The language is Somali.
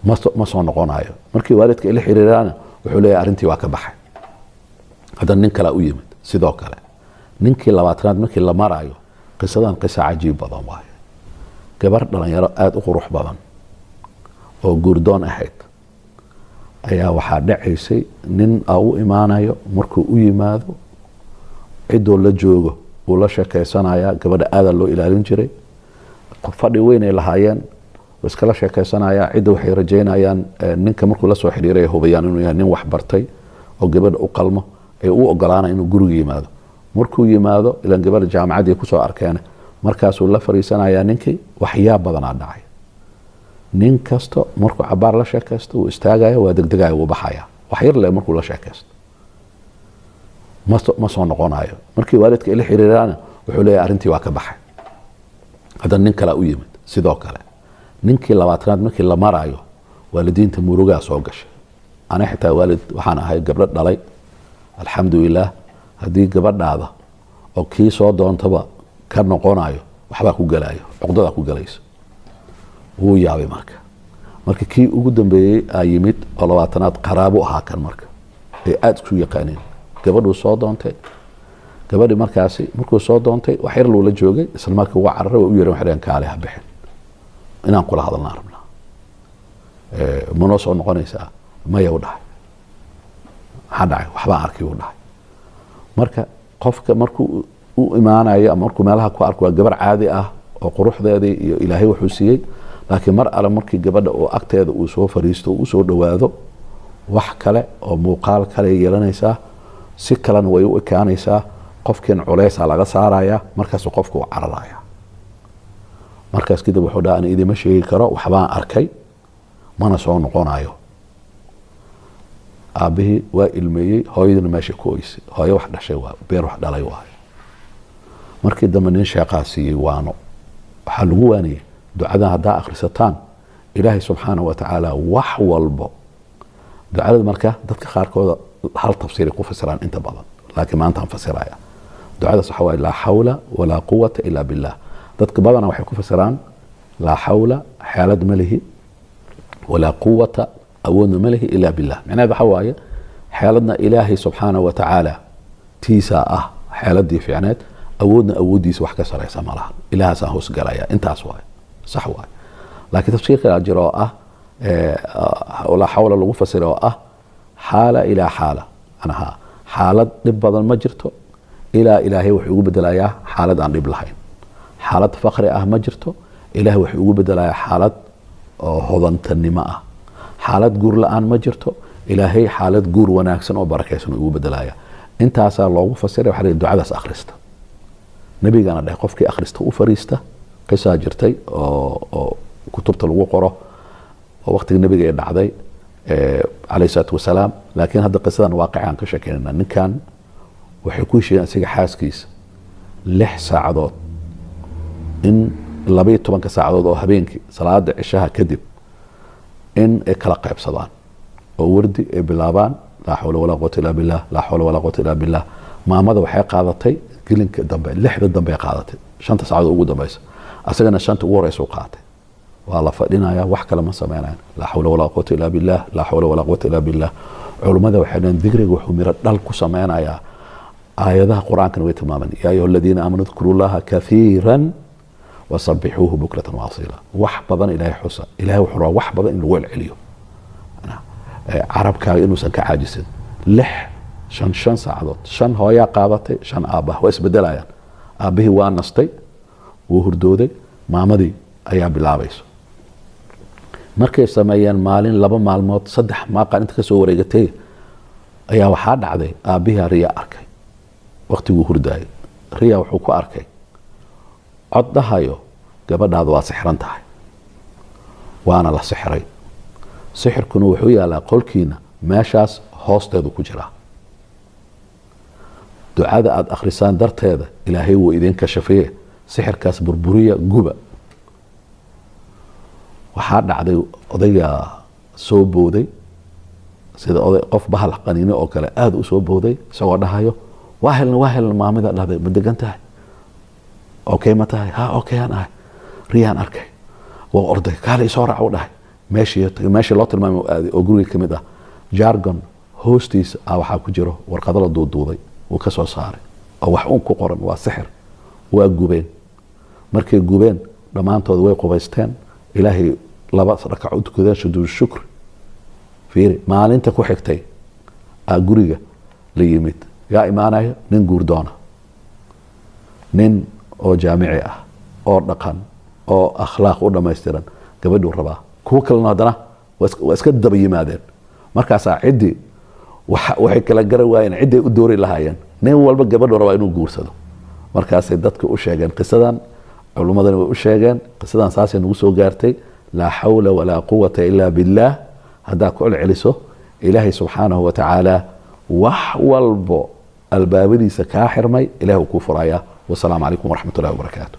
Ma soo noqonayo. Markii waalidka ila xiriiraana wuxuu leeyahay arrintii waa ka baxay. Haddana nin kalea u yimid sidoo kale. Ninkii 20aad markii la marayo, qisadan qisa cajiib badan waayo. Gabar dhalinyaro aada u qurux badan oo guurdoon ahayd ayaa waxaa dhacaysay nin a u imaanayo. Markuu u yimaado, ciddoo la joogo uu la sheekeysanaya. Gabadha aadaa loo ilaalin jiray, fadhi weyn ay lahaayeen, wuu iskala sheekeysanaya. Cidda waxay rajaynayaan ninka markuu la soo xiriiray hubayaan inuu yahay nin wax bartay oo gabadha u qalmo, ay u ogolaanay inuu guriga yimaado. Markuu yimaado, ilaan gabadha jaamacaddii kusoo arkeen, markaasuu la fariisanayaa ninkii. Waxyaab badanaa dhacay. Nin kasto markuu cabaar la sheekaysto, wuu istaagaya, waa degdegaya, wuu baxaya. Wax yar le markuu la sheekaysto, ma soo noqonayo. Markii waalidka ila xiriiraana wuxuu leeyahay arrintii waa ka baxay. Haddana nin kalea u yimid sidoo kale. Ninkii 20aad markii la marayo, waalidiinta murugaa soo gashay. Ana xitaa waalid waxaan ahay gabdho dhalay, alxamdulilah. Haddii gabadhaada oo kii soo doontaba ka noqonayo, waxbaa ku galayo, cuqdadaa ku galayso. Wuu yaabay. Marka kii ugu dambeeyey aa yimid oo 20aad, qaraabo ahaa kan marka ay aada isku yaqaaneen. Gabadhuu soo doontay. Gabadhii markaasi markuu soo doontay, wax yar loola joogay, isla markii uga cararay. Waa u yeeren, waxay dhaheen, "Kaale, ha bixin, inaan kula hadalnaan rabnaa. Ma noo soo noqonaysaa?" "Maya," u dhahay. "Maxaa dhacay?" "Waxbaan arkay," u dhahay. Marka qofka markuu u imaanayo ama markuu meelaha ku arko, waa gabar caadi ah oo quruxdeedii iyo Ilaahay wuxuu siiyey. Laakiin mar alle markii gabadha oo agteeda uu soo fariisto oo usoo dhowaado, wax kale oo muuqaal kale yeelanaysaa, si kalena way u ekaanaysaa. Qofkiina culeysaa laga saaraya, markaasuu qofka u cararaya. Markaas kadib wuxuu dhaha, "Ani idima sheegi karo, waxbaan arkay, mana soo noqonayo." Aabbihii waa ilmeeyey, hooyadina meesha ku oysay. Hooyo wax dhashay waa beer wax dhalay waayo. Markii dambe nin sheeqaa siiyey waano. Waxaa lagu waaniyey ducadan haddaa akhrisataan, Ilaahay subxaanahu wa tacaala wax walbo. Ducada marka dadka qaarkooda hal tafsiiray ku fasiraan inta badan, laakiin maantaan fasiraya. Ducadaas waxa waaye laa xawla walaa quwata ilaa billah. Dadka badanaa waxay ku fasiraan laa xawla, xeelad ma lihi, walaa quwata, awoodna ma lihi, ilaa billah. Micnaheed waxa waaye xeeladna Ilaahay subxaanahu wa tacaala tiisaa ah xeeladii fiicneed, awoodna awooddiisa wax ka saraysa ma laha, Ilahaasaan hoos galaya. Intaas waaye, sax waaye. Laakiin tafsiir kalaa jira oo ah laa xawla lagu fasira oo ah xaala ilaa xaala, manaha xaalad dhib badan ma jirto ilaa Ilaahay wuxuu ugu bedelayaa xaalad aan dhib lahayn. Xaalad fakri ah ma jirto, Ilaahay wuxuu ugu bedelayaa xaalad oo hodantanimo ah. Xaalad guur la-aan ma jirto, Ilaahay xaalad guur wanaagsan oo barakaysan ugu bedelaya. Intaasaa loogu fasiray. Waxaa la yidhi ducadaas akhrista. Nabigana dhahay qofkii akhrista u fariista. Qisaa jirtay oo kutubta lagu qoro oo waqtiga nabiga ay dhacday calayhi salaatu wasalaam. Laakiin hadda qisadan waaqicaan ka sheekeynayna. Ninkan waxay ku heshiiyeen isaga xaaskiisa 6 saacadood in 12-ka saacadood oo habeenkii salaada cishaha kadib in ay kala qaybsadaan oo wardi ay bilaabaan, laa xawla walaa quwata illaa billah, laa xawla walaa quwata illaa billah. Maamada waxay qaadatay gelinka dambe, 6da dambe ay qaadatay, 5-ta saacadood ugu dambeysa. Asagana 5-ta ugu horeysa u qaatay. Waa la fadhinaya, wax kale ma sameynayan, laa xawla walaa quwata illaa billah, laa xawla walaa quwata illaa billah. Culummada waxay dhaheen dikriga wuxuu miro dhal ku sameynayaa. Aayadaha Qur-aankana way tilmaaman, yaa ayuha aladiina aamanuu dkuru llaha kathiiran wasabixuuhu bukratan waasiila. Wax badan Ilaahay xusa. Ilahay wuxuu rabaa wax badan in lagu celceliyo, carabkaaga inuusan ka caajisin. 6, 5 5 saacadood, 5 hooyaa qaadatay, 5 aabbaha. Waa isbedelayaan. Aabbihii waa nastay, wuu hurdooday, maamadii ayaa bilaabayso. Markay sameeyeen maalin, 2 maalmood, 3, maaqaan inta kasoo wareegatay ayaa waxaa dhacday aabbihii riya arkay. Waqtiguu hurdaayay riya wuxuu ku arkay cod dhahayo, "Gabadhaadu waa sixran tahay, waana la sixray. Sixirkuna wuxuu yaalaa qolkiina, meeshaas hoosteedu ku jiraa. Ducada aada akhrisaan darteeda Ilaahay wuu idin kashafiye, sixirkaas burburiya, guba." Waxaa dhacday odayga soo booday sida oday qof bahal qaniino oo kale aada u soo booday, isagoo dhahayo, "Waa helna, waa helna." Maamida dhahday, "Ma degan tahay? Okay ma tahay?" "Ha, okay aan ahay, riyaan arkay." Waa orday, "Kaale, isoo raac," u dhahay. Meeshii loo tilmaamay uu aaday oo guriga ka mid ah, jargon hoostiisa ah waxaa ku jiro warqado la duuduuday. Wuu ka soo saaray oo wax uun ku qoran, waa sixir. Waa gubeen. Markay gubeen, dhammaantood way qubaysteen, Ilaahay laba rakac u tukadeen, sujuud shukr. Fiiri, maalinta ku xigtay aa guriga la yimid. Yaa imaanayo? Nin guurdoona, nin oo jaamici ah oo dhaqan oo akhlaaq u dhammaystiran, gabadhuu rabaa. Kuwo kalena haddana waa iska daba yimaadeen. Markaasaa ciddii waxay kala garan waayeen cidday u doori lahaayeen. Nin walba gabadhuu rabaa inuu guursado. Markaasay dadka u sheegeen qisadan, culummadani way u sheegeen qisadan, saasay nagu soo gaartay. Laa xawla walaa quwata ilaa billaah haddaa ku celceliso, Ilaahay subxaanahu wa tacaala wax walbo albaabadiisa kaa xirmay Ilahi uu kuu furayaa. Wasalaamu calaykum waraxmat ullahi wabarakaatu.